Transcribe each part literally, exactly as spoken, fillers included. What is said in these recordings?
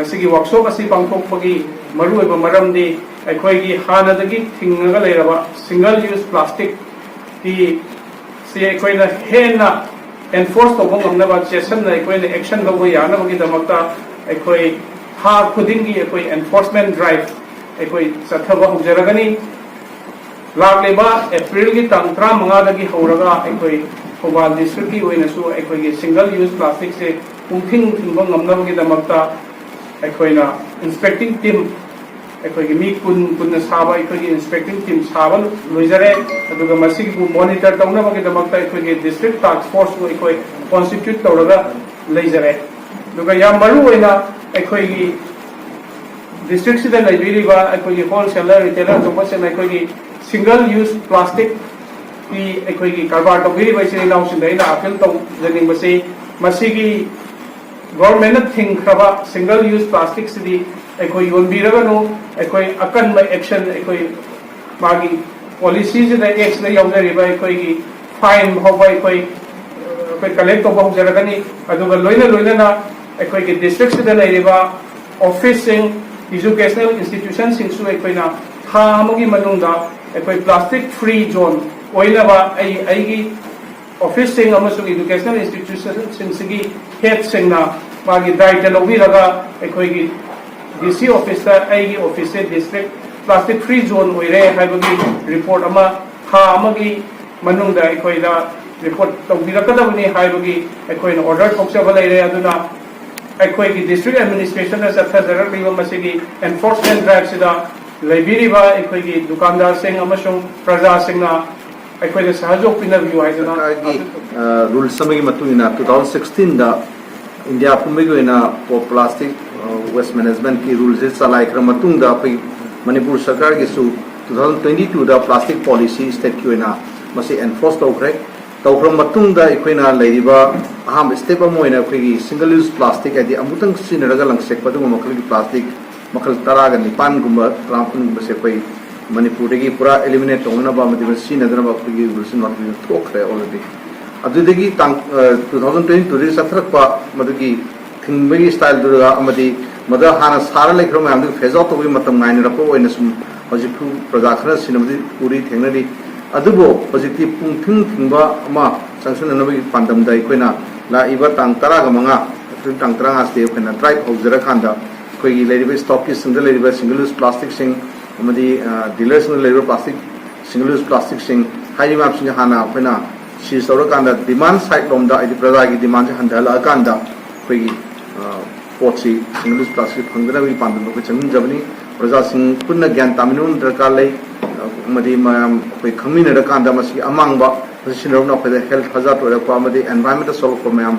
ꯉꯁꯤꯒꯤ ꯋꯥꯛꯁꯣꯞ ꯑꯁꯤ ꯄꯥꯡꯊꯣꯛꯄꯒꯤ ꯃꯔꯨꯑꯣꯏꯕ ꯃꯔꯝꯗꯤ ꯑꯩꯈꯣꯏꯒꯤ ꯍꯥꯟꯅꯗꯒꯤ ꯊꯤꯡꯉꯒ ꯂꯩꯔꯕ ꯁꯤꯡꯒꯜ ꯌꯨꯁ ꯄ꯭ꯂꯥꯁꯇꯤꯛꯀꯤ ꯁꯤ ꯑꯩꯈꯣꯏꯅ ꯍꯦꯟꯅ ꯑꯦꯟꯐꯣꯔꯁ ꯇꯧꯕ ꯉꯝꯅꯕ, ꯆꯦꯛꯁꯤꯟꯅ ꯑꯩꯈꯣꯏꯅ ꯑꯦꯛꯁꯟ ꯂꯧꯕ ꯌꯥꯅꯕꯒꯤꯗꯃꯛꯇ ꯑꯩꯈꯣꯏ ꯊꯥ ꯈꯨꯗꯤꯡꯒꯤ ꯑꯩꯈꯣꯏ ꯑꯦꯟꯐꯣꯔꯁꯃꯦꯟ ꯗ꯭ꯔꯥꯏꯚ ꯑꯩꯈꯣꯏ ꯆꯠꯊꯕ ꯍꯧꯖꯔꯒꯅꯤ꯫ ꯂꯥꯛꯂꯤꯕ ꯑꯦꯄ꯭ꯔꯤꯜꯒꯤ ꯇꯥꯡ ꯇꯔꯥꯃꯉꯥꯗꯒꯤ ꯍꯧꯔꯒ ꯑꯩꯈꯣꯏ ꯊꯧꯕꯥꯜ ꯗꯤꯁꯇ꯭ꯔꯤꯛꯀꯤ ꯑꯣꯏꯅꯁꯨ ꯑꯩꯈꯣꯏꯒꯤ ꯁꯤꯡꯒꯜ ꯌꯨꯁ ꯄ꯭ꯂꯥꯁꯇꯤꯛꯁꯦ ꯄꯨꯡꯊꯤꯡ ꯊꯤꯡꯕ ꯉꯝꯅꯕꯒꯤꯗꯃꯛꯇ ꯑꯩꯈꯣꯏꯅ ꯏꯟꯁꯄꯦꯛꯇꯤꯡ ꯇꯤꯝ, ꯑꯩꯈꯣꯏꯒꯤ ꯃꯤ ꯀꯨꯟ ꯀꯨꯟꯅ ꯁꯥꯕ ꯑꯩꯈꯣꯏꯒꯤ ꯏꯟꯁꯄꯦꯛꯇꯤꯡ ꯇꯤꯝ ꯁꯥꯕ ꯂꯣꯏꯖꯔꯦ꯫ ꯑꯗꯨꯒ ꯃꯁꯤꯕꯨ ꯃꯣꯅꯤꯇꯔ ꯇꯧꯅꯕꯒꯤꯗꯃꯛꯇ ꯑꯩꯈꯣꯏꯒꯤ ꯗꯤꯁꯇ꯭ꯔꯤꯛ ꯇꯥꯛꯁ ꯐꯣꯔꯁꯁꯨ ꯑꯩꯈꯣꯏ ꯀꯣꯟꯁꯇꯤꯇ꯭ꯌꯨꯠ ꯇꯧꯔꯒ ꯂꯩꯖꯔꯦ꯫ ꯑꯗꯨꯒ ꯌꯥꯝ ꯃꯔꯨ ꯑꯣꯏꯅ ꯑꯩꯈꯣꯏꯒꯤ ꯗꯤꯁꯇ꯭ꯔꯤꯛꯁꯤꯗ ꯂꯩꯕꯤꯔꯤꯕ ꯑꯩꯈꯣꯏꯒꯤ ꯍꯣꯜꯁꯦꯂꯔ, ꯔꯤꯇꯦꯂꯔ ꯑꯆꯧꯕꯁꯤꯡꯅ ꯑꯩꯈꯣꯏꯒꯤ ꯁꯤꯡꯒꯜ ꯌꯨꯁ ꯄ꯭ꯂꯥꯁꯇꯤꯛꯀꯤ ꯑꯩꯈꯣꯏꯒꯤ ꯀꯔꯕꯥꯔ ꯇꯧꯕꯤꯔꯤꯕ ꯏꯆꯤꯜ ꯏꯅꯥꯎꯁꯤꯡꯗ ꯑꯩꯅ ꯑꯥꯄꯤꯜ ꯇꯧꯖꯅꯤꯡꯕꯁꯤ, ꯃꯁꯤꯒꯤ ꯒꯣꯔꯃꯦꯟꯅ ꯊꯤꯡꯈ꯭ꯔꯕ ꯁꯤꯡꯒꯜ ꯌꯨꯁ ꯄ꯭ꯂꯥꯁꯇꯤꯛꯁꯤꯗꯤ ꯑꯩꯈꯣꯏ ꯌꯣꯟꯕꯤꯔꯒꯅꯨ꯫ ꯑꯩꯈꯣꯏ ꯑꯀꯟꯕ ꯑꯦꯛꯁꯟ, ꯑꯩꯈꯣꯏ ꯃꯥꯒꯤ ꯄꯣꯂꯤꯁꯤꯁꯤꯗ, ꯑꯦꯛꯁꯇ ꯌꯥꯎꯖꯔꯤꯕ ꯑꯩꯈꯣꯏꯒꯤ ꯐꯥꯏꯟ ꯐꯥꯎꯕ ꯑꯩꯈꯣꯏ, ꯑꯩꯈꯣꯏ ꯀꯂꯦꯛ ꯇꯧꯕ ꯍꯧꯖꯔꯒꯅꯤ꯫ ꯑꯗꯨꯒ ꯂꯣꯏꯅ ꯂꯣꯏꯅꯅ ꯑꯩꯈꯣꯏꯒꯤ ꯗꯤꯁꯇ꯭ꯔꯤꯛꯁꯤꯗ ꯂꯩꯔꯤꯕ ꯑꯣꯐꯤꯁꯁꯤꯡ, ꯏꯖꯨꯀꯦꯁꯅꯦꯜ ꯏꯟꯁꯇꯤꯇ꯭ꯌꯨꯁꯟꯁꯤꯡꯁꯨ ꯑꯩꯈꯣꯏꯅ ꯊꯥ ꯑꯃꯒꯤ ꯃꯅꯨꯡꯗ ꯑꯩꯈꯣꯏ ꯄ꯭ꯂꯥꯁꯇꯤꯛ ꯐ꯭ꯔꯤ ꯖꯣꯟ ꯑꯣꯏꯅꯕ ꯑꯩ, ꯑꯩꯒꯤ ꯑꯣꯐꯤꯁꯁꯤꯡ ꯑꯃꯁꯨꯡ ꯏꯗꯨꯀꯦꯁꯅꯦꯜ ꯏꯟꯁꯇꯤꯇ꯭ꯌꯨꯁꯟꯁꯤꯡꯁꯤꯒꯤ ꯍꯦꯗꯁꯤꯡꯅ ꯃꯥꯒꯤ ꯗꯥꯏꯇ ꯂꯧꯕꯤꯔꯒ ꯑꯩꯈꯣꯏꯒꯤ ꯗꯤ ꯁꯤ ꯑꯣꯐꯤꯁꯇ ꯑꯩꯒꯤ ꯑꯣꯐꯤꯁꯁꯦ ꯗꯤꯁꯇ꯭ꯔꯤꯛ ꯄ꯭ꯂꯥꯁꯇꯤꯛ ꯐ꯭ꯔꯤ ꯖꯣꯟ ꯑꯣꯏꯔꯦ ꯍꯥꯏꯕꯒꯤ ꯔꯤꯄꯣꯔꯠ ꯑꯃ ꯊꯥ ꯑꯃꯒꯤ ꯃꯅꯨꯡꯗ ꯑꯩꯈꯣꯏꯗ ꯔꯤꯄꯣꯔꯠ ꯇꯧꯕꯤꯔꯛꯀꯗꯕꯅꯤ ꯍꯥꯏꯕꯒꯤ ꯑꯩꯈꯣꯏꯅ ꯑꯣꯔꯗꯔ ꯊꯣꯛꯆꯕ ꯂꯩꯔꯦ꯫ ꯑꯗꯨꯅ ꯑꯩꯈꯣꯏꯒꯤ ꯗꯤꯁꯇ꯭ꯔꯤꯛ ꯑꯦꯗꯃꯤꯅꯤꯁꯇ꯭ꯔꯦꯁꯟꯅ ꯆꯠꯊꯖꯔꯛꯂꯤꯕ ꯃꯁꯤꯒꯤ ꯑꯦꯟꯐꯣꯔꯁꯃꯦꯟ ꯗ꯭ꯔꯥꯏꯚꯁꯤꯗ ꯂꯩꯕꯤꯔꯤꯕ ꯑꯩꯈꯣꯏꯒꯤ ꯗꯨꯀꯥꯟꯗꯥꯔꯁꯤꯡ ꯑꯃꯁꯨꯡ ꯄ꯭ꯔꯖꯥꯁꯤꯡꯅ ꯑꯩꯈꯣꯏꯗ ꯁꯍꯖꯣꯛ ꯄꯤꯅꯕꯤꯌꯨ ꯍꯥꯏꯗꯨꯅ ꯁꯔꯀꯥꯔꯒꯤ, ꯑ, ꯔꯨꯜꯁ ꯑꯃꯒꯤ ꯃꯇꯨꯡ ꯏꯟꯅ two thousand sixteen ꯗ ꯏꯟꯗꯤꯌꯥ ꯄꯨꯝꯕꯒꯤ ꯑꯣꯏꯅ ꯄꯣ-, ꯄ꯭ꯂꯥꯁꯇꯤꯛ, ꯑ, ꯋꯦꯁ ꯃꯦꯅꯦꯖꯃꯦꯟꯠꯀꯤ ꯔꯨꯜꯁꯦ ꯆꯂꯥꯏꯈ꯭ꯔ ꯃꯇꯨꯡꯗ ꯑꯩꯈꯣꯏ ꯃꯅꯤꯄꯨꯔ ꯁꯔꯀꯥꯔꯒꯤꯁꯨ two thousand twenty two ꯗ ꯄ꯭ꯂꯥꯁꯇꯤꯛ ꯄꯣꯂꯤꯁꯤ ꯁ꯭ꯇꯦꯠꯀꯤ ꯑꯣꯏꯅ ꯃꯁꯤ ꯑꯦꯟꯐꯣꯔꯁ ꯇꯧꯈ꯭ꯔꯦ꯫ ꯇꯧꯈ꯭ꯔ ꯃꯇꯨꯡꯗ ꯑꯩꯈꯣꯏꯅ ꯂꯩꯔꯤꯕ ꯑꯍꯥꯟꯕ ꯁ꯭ꯇꯦꯞ ꯑꯃ ꯑꯣꯏꯅ ꯑꯩꯈꯣꯏꯒꯤ ꯁꯤꯡꯒꯜ ꯌꯨꯁ ꯄ꯭ꯂꯥꯁꯇꯤꯛ, ꯍꯥꯏꯗꯤ ꯑꯃꯨꯛꯇꯪ ꯁꯤꯖꯤꯟꯅꯔꯒ ꯂꯪꯁꯦꯛꯄ ꯑꯗꯨꯒꯨꯝꯕ ꯃꯈꯜꯒꯤ ꯄ꯭ꯂꯥꯁꯇꯤꯛ ꯃꯈꯜ ꯇꯔꯥꯒ ꯅꯤꯄꯥꯟꯒꯨꯝꯕ, ꯇꯔꯥꯃꯥꯄꯟꯒꯨꯝꯕꯁꯦ ꯑꯩꯈꯣꯏ ꯃꯅꯤꯄꯨꯔꯗꯒꯤ ꯄꯨꯔꯥ ꯑꯦꯂꯤꯃꯤꯅꯦꯠ ꯇꯧꯅꯅꯕ ꯑꯃꯗꯤ ꯃꯁꯤ ꯁꯤꯖꯤꯟꯅꯗꯅꯕ ꯑꯩꯈꯣꯏꯒꯤ ꯔꯨꯜꯁ ꯑꯦꯟ ꯔꯦꯒꯨꯂꯦꯁꯟ ꯊꯣꯛꯈ꯭ꯔꯦ ꯑꯣꯜꯔꯦꯗꯤ꯫ ꯑꯗꯨꯗꯒꯤ ꯇꯥꯡ, ꯑ, two thousand twenty two ꯗꯒꯤ ꯆꯠꯊꯔꯛꯄ ꯃꯗꯨꯒꯤ ꯊꯤꯡꯕꯒꯤ ꯁ꯭ꯇꯥꯏꯜꯗꯨꯗ ꯑꯃꯗꯤ ꯃꯗ ꯍꯥꯟꯅ ꯁꯥꯔ ꯂꯩꯈ꯭ꯔꯕ ꯃꯌꯥꯝꯗꯨ ꯐꯦꯖ ꯑꯥꯎꯠ ꯇꯧꯕꯒꯤ ꯃꯇꯝ ꯉꯥꯏꯅꯔꯛꯄ ꯑꯣꯏꯅ ꯁꯨꯝ ꯍꯧꯖꯤꯛꯁꯨ ꯄ꯭ꯔꯖꯥ ꯈꯔ ꯁꯤꯟꯅꯕꯗꯤ ꯎꯔꯤ, ꯊꯦꯡꯅꯔꯤ꯫ ꯑꯗꯨꯕꯨ ꯍꯧꯖꯤꯛꯇꯤ ꯄꯨꯡ ꯊꯤꯡ ꯊꯤꯡꯕ ꯑꯃ ꯆꯪꯁꯤꯟꯅꯅꯕꯒꯤ ꯄꯥꯟꯗꯝꯗ ꯑꯩꯈꯣꯏꯅ ꯂꯥꯛꯏꯕ ꯇꯥꯡ ꯇꯔꯥꯒ ꯃꯉꯥ, ꯑꯦꯄ꯭ꯔꯤꯜ ꯇꯥꯡ ꯇꯔꯥꯃꯉꯥꯁꯤꯗ ꯑꯩꯈꯣꯏꯅ ꯗ꯭ꯔꯥꯏꯚ ꯍꯧꯖꯔꯀꯥꯟꯗ ꯑꯩꯈꯣꯏꯒꯤ ꯂꯩꯔꯤꯕ ꯁ꯭ꯇꯣꯛꯀꯤꯁꯁꯤꯡꯗ ꯂꯩꯔꯤꯕ ꯁꯤꯡꯒꯜ ꯌꯨꯁ ꯄ꯭ꯂꯥꯁꯇꯤꯛꯁꯤꯡ ꯑꯃꯗꯤ ꯗꯤꯂꯔꯁꯤꯡꯗ ꯂꯩꯔꯤꯕ ꯄ꯭ꯂꯥꯁꯇꯤꯛ, ꯁꯤꯡꯒꯜ ꯌꯨꯁ ꯄ꯭ꯂꯥꯁꯇꯤꯛꯁꯤꯡ ꯍꯥꯏꯔꯤꯕ ꯃꯌꯥꯝꯁꯤꯡꯁꯦ ꯍꯥꯟꯅ ꯑꯩꯈꯣꯏꯅ ꯁꯤꯖ ꯇꯧꯔꯀꯥꯟꯗ ꯗꯤꯃꯥꯟ ꯁꯥꯏꯠ ꯂꯣꯝꯗ, ꯍꯥꯏꯗꯤ ꯄ꯭ꯔꯖꯥꯒꯤ ꯗꯤꯃꯥꯟꯁꯦ ꯍꯟꯊꯍꯜꯂꯛꯑꯀꯥꯟꯗ ꯑꯩꯈꯣꯏꯒꯤ ꯄꯣꯠꯁꯤ ꯁꯤꯡꯒꯜ ꯌꯨꯁ ꯄ꯭ꯂꯥꯁꯇꯤꯛ ꯐꯪꯗꯅꯕꯒꯤ ꯄꯥꯟꯗꯝꯗ ꯑꯩꯈꯣꯏ ꯆꯪꯁꯤꯟꯖꯕꯅꯤ꯫ ꯄ꯭ꯔꯖꯥꯁꯤꯡ ꯄꯨꯟꯅ ꯒ꯭ꯌꯥꯟ ꯇꯥꯃꯤꯟꯅꯕ ꯑꯃ ꯗꯔꯀꯥꯔ ꯂꯩ꯫ ꯑꯃꯗꯤ ꯃꯌꯥꯝ ꯑꯩꯈꯣꯏ ꯈꯪꯃꯤꯟꯅꯔꯀꯥꯟꯗ ꯃꯁꯤꯒꯤ ꯑꯃꯥꯡꯕ ꯃꯁꯤ ꯁꯤꯖꯤꯟꯅꯔꯨꯕꯅ ꯑꯩꯈꯣꯏꯗ ꯍꯦꯜꯊ ꯍꯖꯥꯔꯠ ꯑꯣꯏꯔꯛꯄ ꯑꯃꯗꯤ ꯑꯦꯟꯚꯥꯏꯔꯟꯃꯦꯟꯇ ꯁꯣꯛꯂꯛꯄ ꯃꯌꯥꯝ,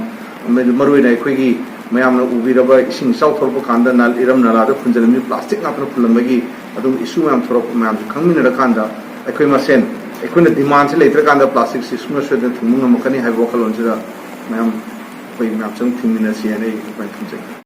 ꯑꯃꯗꯤ ꯃꯔꯨꯑꯣꯏꯅ ꯑꯩꯈꯣꯏꯒꯤ ꯃꯌꯥꯝꯅ ꯎꯕꯤꯔꯕ ꯏꯁꯤꯡ ꯏꯆꯥꯎ ꯊꯣꯛꯂꯛꯄ ꯀꯥꯟꯗ ꯅꯜ, ꯏꯔꯝ ꯅꯂꯥꯗ ꯐꯨꯟꯖꯜꯂꯝꯃꯤ ꯄ꯭ꯂꯥꯁꯇꯤꯛ ꯉꯥꯛꯇꯅ ꯐꯨꯜꯂꯝꯕꯒꯤ ꯑꯗꯨꯒꯨꯝꯕ ꯏꯁꯨ ꯃꯌꯥꯝ ꯊꯣꯛꯂꯛꯄ ꯃꯌꯥꯝꯁꯦ ꯈꯪꯃꯤꯟꯅꯔꯀꯥꯟꯗ ꯑꯩꯈꯣꯏ ꯃꯁꯦꯟ ꯑꯩꯈꯣꯏꯅ ꯗꯤꯃꯥꯟꯁꯦ ꯂꯩꯇ꯭ꯔꯀꯥꯟꯗ ꯄ꯭ꯂꯥꯁꯇꯤꯛꯁꯤ ꯁꯨꯡꯁꯣꯏ ꯁꯣꯏꯗꯅ ꯊꯤꯡꯕ ꯉꯝꯃꯛꯀꯅꯤ ꯍꯥꯏꯕ ꯋꯥꯈꯜꯂꯣꯟꯁꯤꯗ ꯃꯌꯥꯝ ꯑꯩꯈꯣꯏ ꯃꯌꯥꯝ ꯆꯪ ꯊꯤꯡꯃꯤꯟꯅꯁꯤ ꯍꯥꯏꯅ ꯑꯩ ꯑꯗꯨꯃꯥꯏꯅ ꯊꯝꯖꯒꯦ꯫